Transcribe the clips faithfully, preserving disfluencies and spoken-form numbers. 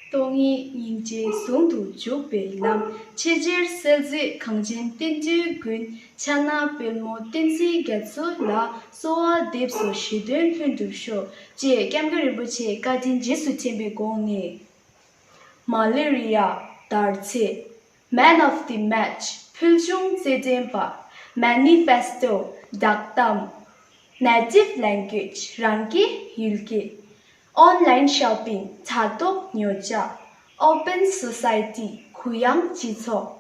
སྟོང་ཉིད་སྙིང་རྗེ་ཟུང་དུ་འཇུག་པའི་ལམ། ཆེས་ཆེར་གསལ་མཛད་གངས་ཅན་བསྟན་འགྲོའི་མགོན། ཕྱག་ན་པདྨོ་བསྟན་འཛིན་རྒྱ་མཚོ་ལ། གསོལ་བ་འདེབས་སོ་ཞི་དོན་ལྷུན་གྲུབ་ཤོག་ཅེས་སྐྱབས་མགོན་རིན་པོ་ཆེའི་བཀའ་དྲིན་རྗེས་སུ་དྲན་པའི་སྒོ་ནས། མ་ལེ་རི་ཡ་དར་ཚེ། Man of the Match ཕུལ་བྱུང་རྩེད་འགྲན་པ། Manifesto བསྒྲགས་གཏམ། Native Language རང་སྐད་ཡུལ་སྐད། Online Shopping དྲ་ཐོག་ཉོ་ཆ། Open Society གུ་ཡངས་སྤྱི་ཚོགས།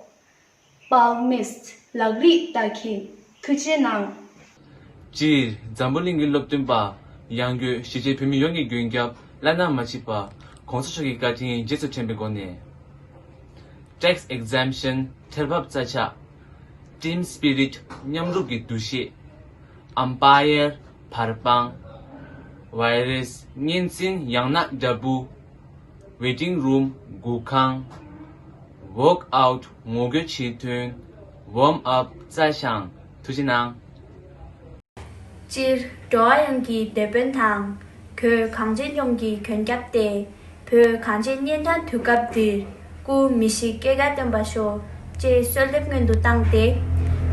Palmist ལག་རིས་ལྟ་མཁན། ཐུགས་རྗེ་གནང་། སྤྱིར་འཛམ་བུ་གླིང་གི་སློབ་སྟོན་པ། ཡང་སྒོས་གཞིས་བྱེས་བོད་མི་ཡོངས་ཀྱི་མགོན་སྐྱབས་བླ་ན་མ་མཆིས་པ་༸གོང་ས་མཆོག་གི་བཀའ་དྲིན་རྗེས་སུ་དྲན་པའི་སྒོ་ནས། Tax Exemption ཁྲལ་འབབ་རྩ་ཆག Team Spirit མཉམ་རུབ་ཀྱི་འདུ་ཤེས། Umpire བར་སྤང་། Virus གཉན་སྲིན་ཡང་ན་དགྲ་བོ། Waiting Room སྒུག་ཁང་། Workout ངོ་རྒོལ་བྱེད་ཐུན། Warm Up རྩྭ་ཤང་། ཐུགས་རྗེ་གནང་། སྤྱིར་འགྲོ་བ་ཡོངས་ཀྱི་དེད་དཔོན་དང་། གོས་གངས་ཅན་ལྗོངས་ཀྱི་མགོན་སྐྱབས་ཏེ། བོད་གངས་ཅན་གཉན་འཕྲང་དུས་སྐབས་འདིར། སྐུ་མི་ཤིགས་སྐྱེ་རྒ་ལྡན་པ་ཤོག་ཅེས་གསོལ་འདེབས་སྔོན་དུ་བཏང་སྟེ།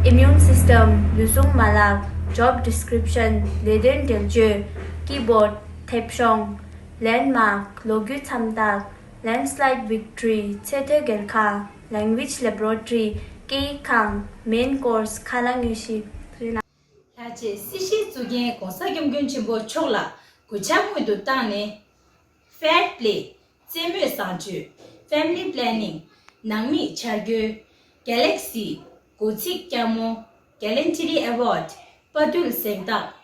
Immune System ལུས་ཟུངས་མ་ལག Job Description ལས་དོན་འགྲེལ་བརྗོད། Keyboard མཐེབ་གཞོང་། Landmark ལོ་རྒྱུས་མཚམས་རྟགས། Landslide Victory ཚེ་མཐོའི་རྒྱལ་ཁ། Language Laboratory སྐད་ཡིག་ཁང་། Main Course ཁ་ལག་དངོས་གཞི། ལྷ་རྗེ་སྲིད་ཞིའི་གཙུག་རྒྱན་༸གོང་ས་༸སྐྱབས་མགོན་ཆེན་པོ་མཆོག་ལ་གུས་ཕྱག་སྔོན་དུ་བཏང་ནས། Fair Play རྩེད་མོའི་བཟང་སྤྱོད། Family Planning ནང་མིའི་འཆར་འགོད། Galaxy སྒོ་ཚིགས་སྐྱ་མོ། Gallantry Award དཔའ་རྟུལ་གཟེངས་རྟགས།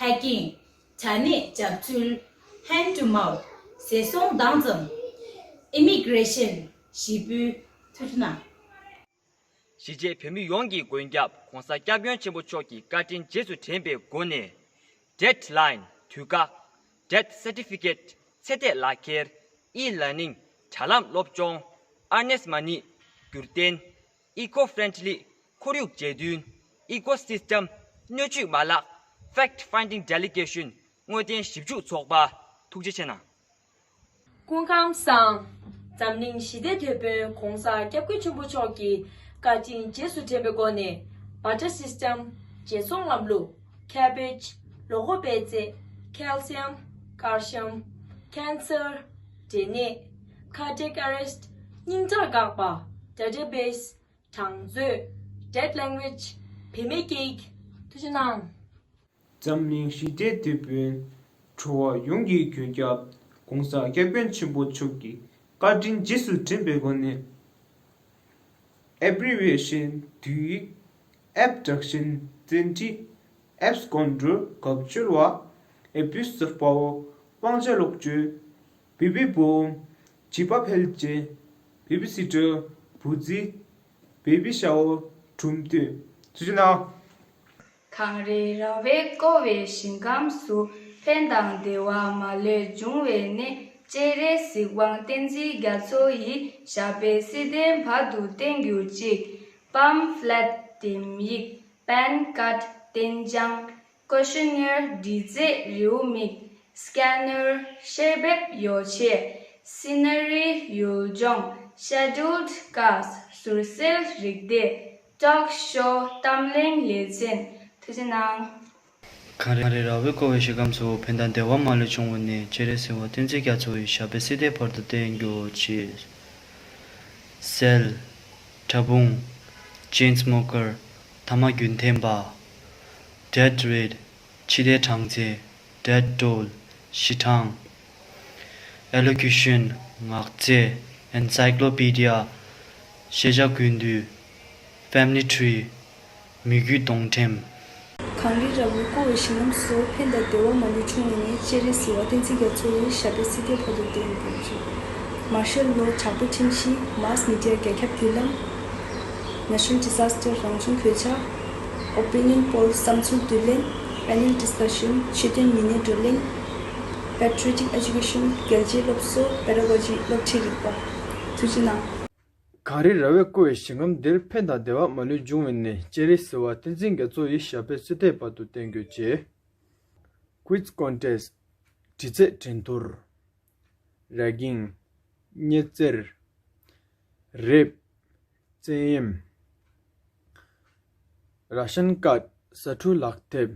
Hacking དྲ་གནས་འཇབ་ཚུལ། Hand to Mouth ཟས་སོང་དྭངས་གཙང་། Immigration ཞི་འབུལ། ཐུགས་རྗེ་གནང་། གཞིས་བྱེས་བོད་མི་ཡོངས་ཀྱི་མགོན་སྐྱབས་༸གོང་ས་༸སྐྱབས་མགོན་ཆེན་པོ་མཆོག་གི་བཀའ་དྲིན་རྗེས་སུ་དྲན་པའི་སྒོ་ནས། Deadline དུས་བཀག Death Certificate ཚེ་འདས་ལག་འཁྱེར། E-Learning དྲ་ལམ་སློབ་སྦྱོང་། Earnest Money བསྒྱུར་རྟེན། Eco-Friendly ཁོར་ཡུག་འབྱེད་འདུན། Ecosystem སྣོད་བཅུད་མ་ལག Fact Finding Delegation དངོས་བདེན་ཞིབ་འཇུག་ཚོགས་པ། ཐུགས་རྗེ་ཆེ་གནང་། སྐུ་ཁམས་བཟང་། འཛམ་གླིང་ཞི་བདེའི་དེད་དཔོན་༸གོང་ས་༸སྐྱབས་མགོན་ཆེན་པོ་མཆོག་གི་བཀའ་དྲིན་རྗེས་སུ་དྲན་པའི་སྒོ་ནས། Barter System བརྗེ་སོང་ལམ་ལུགས། Cabbage ལོ་འཁོར་པའི་རྩེད། Calcium Calcium Cancer འབྲས་ནད། Cardiac Arrest སྙིང་ཁྲག་འགག་པ། Database གྲངས་མཛོད། Dead Language བུད་མེད་སྐད་ཡིག་ཐུགས་རྗེ་གནང་། འཛམ་གླིང་ཞི་བདེའི་དེད་དཔོན། འགྲོ་བ་ཡོངས་ཀྱི་མགོན་སྐྱབས། ༸གོང་ས་༸སྐྱབས་མགོན་ཆེན་པོ་མཆོག་གི་བཀའ་དྲིན་རྗེས་སུ་དྲན་པའི་སྒོ་ནས། Abbreviation དུས་ཡིག Abduction བཙན་ཁྲིད། Absconder གབ་བཅོལ་བ། Abuse of Power དབང་ཆ་ལོག་སྤྱོད། Baby Boom བྱིས་པ་འཕེལ་རྒྱས། Babysitter བུ་རྫི། Baby Shower གྲུམ་སྟོན། ཐུགས་རྗེ་གནང་། གངས་རི་ར་བས་བསྐོར་བའི་ཞིང་ཁམས་སུ། ཕན་དང་བདེ་བ་མ་ལུས་འབྱུང་བའི་གནས། སྤྱན་རས་གཟིགས་དབང་བསྟན་འཛིན་རྒྱ་མཚོ་ཡི། ཞབས་པད་སྲིད་མཐའི་བར་དུ་བརྟན་གྱུར་ཅིག Pamphlet དེབ་ཡིག Pan Card རྟེན་བྱང་། Questionnaire འདྲི་རྩད་རེའུ་མིག Scanner ཤེས་དཔལ་ཡོ་བྱད། Scenery ཡུལ་ལྗོངས། Scheduled Caste ཟུར་གསལ་རིག་སྡེ། Talk Show གཏམ་གླེང་ལེ་ཚན། ཐུགས་རྗེ་གནང་། གངས་རི་ར་བས་བསྐོར་བའི་ཞིང་ཁམས་སུ། ཕན་དང་བདེ་བ་མ་ལུས་འབྱུང་བའི་གནས། སྤྱན་རས་གཟིགས་དབང་བསྟན་འཛིན་རྒྱ་མཚོ་ཡི། ཞབས་པད་སྲིད་མཐའི་བར་དུ་བརྟན་གྱུར་ཅིག Cell བྲག་ཕུང་། Chain Smoker ཐ་མག་རྒྱུན་འཐེན་པ། Death Rat འཆི་བདེའི་གྲངས་ཚད། Death Toll ཤི་གྲངས། Elocution ངག་རྩལ། Encyclopedia ཤེས་བྱ་ཀུན་བཏུས། Family Tree མི་རྒྱུད་སྡོང་ཕྲན། གངས་རི་ར་བས་བསྐོར་བའི་ཞིང་ཁམས་སུ། ཕན་དང་བདེ་བ་མ་ལུས་འབྱུང་བའི་གནས། སྤྱན་རས་གཟིགས་དབང་བསྟན་འཛིན་རྒྱ་མཚོ་ཡི། ཞབས་པད་སྲིད་མཐའི་བར་དུ་བརྟན་གྱུར་ཅིག Martial Law དྲག་པོའི་ཁྲིམས་གཞི། Mass Media རྒྱ་ཁྱབ་བརྒྱུད་ལམ། Natural Disaster རང་བྱུང་གོད་ཆག Opinion Poll བསམ་ཚུལ་བསྡུ་ལེན། Panel Discussion ཆོས་དོན་ཉིན་ནས་བགྲོ་གླེང་། Patriotic Education རྒྱལ་གཅེས་སློབ་གསོ། Pedagogy སློབ་ཁྲིད་རིག་པ། ཐུགས་རྗེ་གནང་། གངས་རི་ར་བས་བསྐོར་བའི་ཞིང་ཁམས་འདིར། ཕན་དང་བདེ་བ་མ་ལུས་འབྱུང་བའི་གནས། སྤྱན་རས་གཟིགས་དབང་བསྟན་འཛིན་རྒྱ་མཚོ་ཡི། ཞབས་པད་སྲིད་མཐའི་བར་དུ་བརྟན་གྱུར་ཅིག Quiz Contest འདྲི་རྩད་འགྲན་བསྡུར། Ragging ཉི་ཟེར། རེབ། བཙན་གཡེམ། ར་ཤན་ཀར་ཌི་ཟ་འཕྲུག་ལག་དེབ།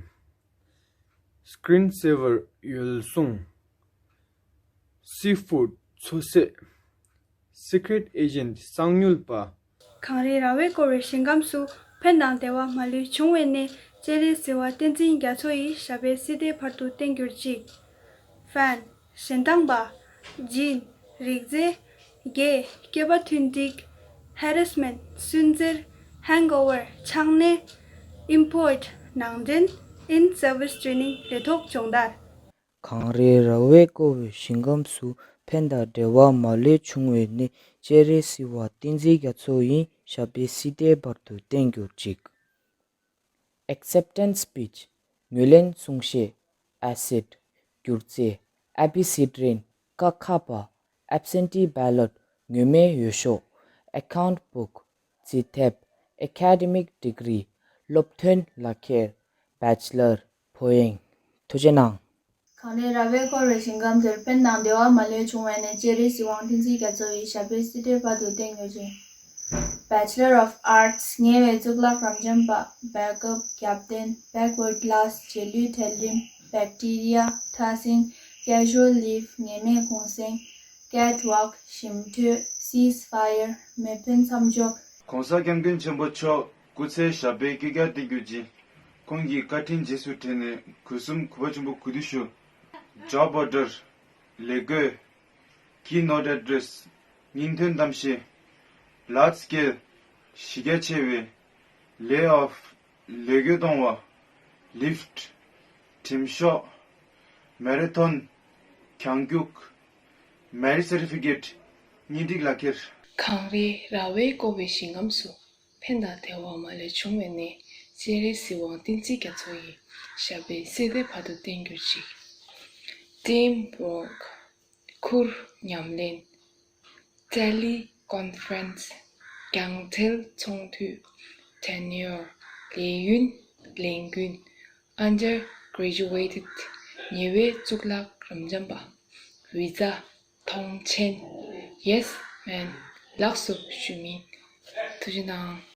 སི་ཀྲིན་སེ་བར་ཡུལ་སྲུང་། སི་ཕུཌ་མཚོ་ཟས། སི་ཀྲེཊ་ཨེ་ཇེན་ཊི་གསང་ཉུལ་པ། གངས་རི་ར་བས་བསྐོར་བའི་ཞིང་ཁམས་སུ། ཕན་དང་བདེ་བ་མ་ལུས་འབྱུང་བའི་གནས། སྤྱན་རས་གཟིགས་དབང་བསྟན་འཛིན་རྒྱ་མཚོ་ཡི། ཞབས་པད་སྲིད་མཐའི་བར་དུ་བརྟན་གྱུར་ཅིག། ཧྥན། ཞེ་འདང་པ། ཇིན། རིགས་རྫས། དགེ། སྐྱེས་པ་མཐུན་འགྲིག། ཧེ་རེ་སི་མེན་ཊི། སུན་གཙེར། ཧེང་ཨོ་ཝར། ཆགས་ནད། ཨིམ་པོར་ཊི། ནང་འདྲེན། ཨིན་སར་བིས་ཊེ་ནིང་ལས་ཐོག་སྦྱོང་བརྡར། གངས་རི་ར་བས་བསྐོར་བའི་ཞིང་ཁམས་སུ། ཕན་དང་བདེ་བ་མ་ལུས་འབྱུང་བའི་གནས། སྤྱན་རས་གཟིགས་དབང་བསྟན་འཛིན་རྒྱ་མཚོ་ཡི། ཞབས་པད་སྲིད་མཐའི་བར་དུ་བརྟན་གྱུར་ཅིག། ཨེག་སེབ་ཊེན་སི་སི་པིཆ། ངོས་ལེན་གསུང་བཤད། ཨེ་སིཌ། སྒྱུ་རྩལ། ཨེ་ཕི་སི་ཌི་རན། ཀ་ཁ་པ། ཨེབ་སེན་ཊི་བེ་ལོཊ། ངོ་མའི་འོས་ཤོག། ཨེ་ཁའུན་ཊི་བུག། རྩིས་དེབ། ཨེ་ཀ་ཌེ་མིག་ཌི་གི་རི། སློབ་ཐོན་ལག་ཁྱེར། བེ་ཆེ་ལར། ཕོ་གཡང་། ཐུགས་རྗེ་གནང་། གངས་རི་ར་བས་བསྐོར་བའི་ཞིང་ཁམས་འདིར། ཕན་དང་བདེ་བ་མ་ལུས་འབྱུང་བའི་གནས། སྤྱན་རས་གཟིགས་དབང་བསྟན་འཛིན་རྒྱ་མཚོ་ཡི། ཞབས་པད་སྲིད་མཐའི་བར་དུ་བརྟན་གྱུར་ཅིག། Bachelor of Arts། ཉེ་བའི་གཙུག་ལག་རབ་འབྱམས་པ། Backup། རྒྱབ་རྟེན། Backward class། རྗེས་ལུས་གྲལ་རིམ། Bacteria། ཕྲ་སྲིན། Casual leave། ངེས་མེད་གུང་སེང་། Catwalk། ཞིམ་དྲོད། Ceasefire། མེ་ཕན་མཚམས་འཇོག། ༸གོང་ས་༸སྐྱབས་མགོན་ཆེན་པོ་མཆོག་སྐུ་ཚེ་ཞབས་པད་བསྐལ་བརྒྱར་བརྟན་གྱུར་ཅིག། ཁོང་གི་བཀའ་དྲིན་རྗེས་སུ་དྲན་ནས་གུས་གསུམ་གུས་པ་ཆེན་པོ་གུས་འདུད་ཞུ། Job order། ལས་བགོས། Keynote address། སྙིང་དོན་གཏམ་བཤད། Large scale། གཞི་རྒྱ་ཆེ་བའི། Layoff། ལས་བགོས་གཏོང་བ། Lift། གྲིམ་ཤོག། Marathon། གྱང་རྒྱུག། Merit certificate། གཉེན་སྒྲིག་ལག་ཁྱེར། གངས་རི་ར་བས་བསྐོར་བའི་ཞིང་ཁམས་སུ། ཕན་དང་བདེ་བ་མ་ལུས་འབྱུང་བའི་གནས། སྤྱན་རས་གཟིགས་དབང་བསྟན་འཛིན་རྒྱ་མཚོ་ཡི། ཞབས་པད་སྲིད་མཐའི་བར་དུ་བརྟན་གྱུར་ཅིག། Teamwork། ཁུར། ཉམས་ལེན། Teleconference། རྒྱང་འཕྲིན་ཚོང་དུས། Tenure། ལས་ཡུན། ལས་འགུལ། Undergraduated། ཉེ་བའི་གཙུག་ལག་རབ་འབྱམས་པ། Visa། ཐོངས་མཆན། Yes Man། ལགས་སོ་ཞུ་མིན། ཐུགས་རྗེ་གནང་།